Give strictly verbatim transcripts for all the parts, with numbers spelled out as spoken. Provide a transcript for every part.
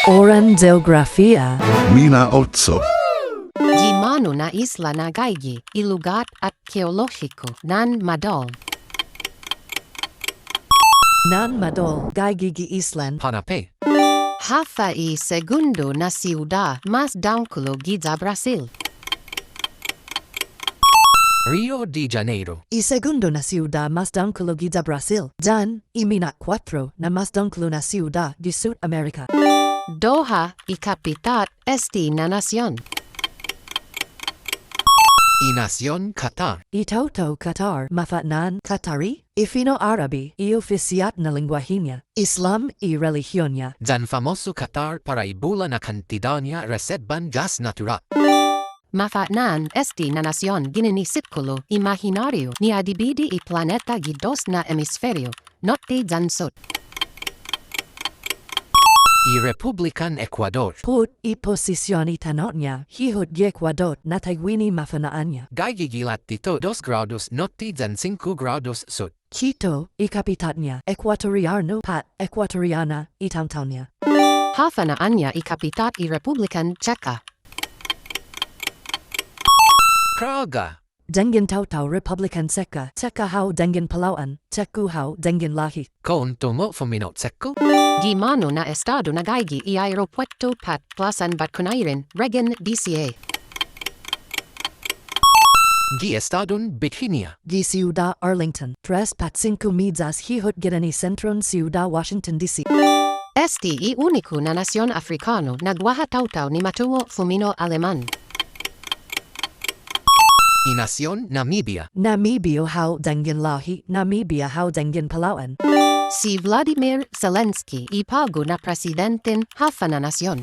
Oran Jeografia. Mina otso. Gi månu na isla na gaige i lugåt atkeolohiko nan Madål? Nan Madål, gaige gi islan Ponape. Håfa i segundo na siudå mas dångkolo giya Brasil? Rio de Janeiro. I segundo na siudå mas dångkolo giya Brasil, yan i mina' kuåttro na mas dångkolo na siudå gi Sud Amerika. Doha i kapitat este na nasion? I nasion Qatar. I taotao Qatar, mafa'na'an Qatari, i fino' Arabi i ofisiåt na lengguahi-ña, Islam i relihion-ña. Yan famosu Qatar para i bula na kantidå-ña resetban gas natural. Mafa'na'an este na nasion ginen i sitkulo imahinåriu ni adibidi i planeta gi dos na emisferio, notte yan sut. I Republikan Ekuådot. Put i posision i tano'-ña hihot gi Ekuådot na taiguini mafana'an-ña. Gaige gi latitut dos grådos notte yan singko grådos sut. Kito i kapitat-ña. Ekuatoriano pat Ekuatoriana i taotao-ña. Håfa na aña i kapitat i Republikan Cheka? Praga. Danggen taotao Republikan Cheka, Cheka hao danggen palao'an, Cheku hao danggen låhi. Kao un tungo' fumino' Cheku? Gi månu na estådo na gaige i aeropuetto pat plasan batkonairen, Reagan, D C A? Gi estådon Bithinia. Gi siudå Arlington, tres pat singko miyas hihot ginen i sentron siudå Washington, D C. Este i uniku na nasion Afrikånu na guaha taotao ni ma tungo' fumino' Aleman. I nasion Namibia. Namibio hao danggen låhi, Namibia hao danggen palao'an. Si Vladimir Zelensky i på'go na presidenten håfa na nasion?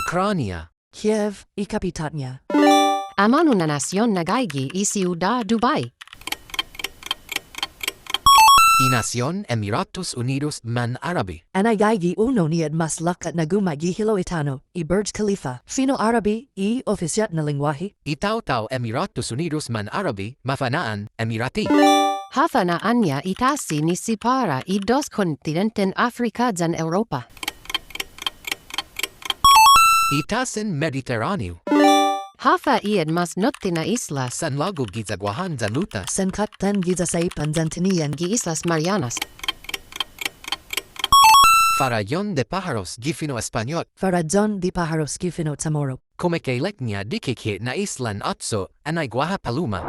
Ukrania. Kiev i kapitat-ña. Amånu na nasion na gaige i siudå Dubai? I nasion Emiratos Unidos Manarabi. Annai gaige unu ni i mas lakkat na guma' gi hilo' i tano', i Burj Khalifa, fino' Arabi i ofisiåt na lengguahi. I taotao Emiratos Unidos Manarabi, mafa'na'an Emirati. Håfa na aña i tasi ni sipara i dos kontinenten Afrika yan Europa? I tasen Mediterraneo. Håfa i mas notte na isla? Sanlagu giya Guåhan yan Luta. Sankattan giya Saipan yan Tinian. Gi Islas Marianas. Farallon de Pájaros gi fino' Españot. Farallon de Pájaros gi fino' Chamoru. Kumekeilek-ña dikike' na islan otso, annai guaha paluma.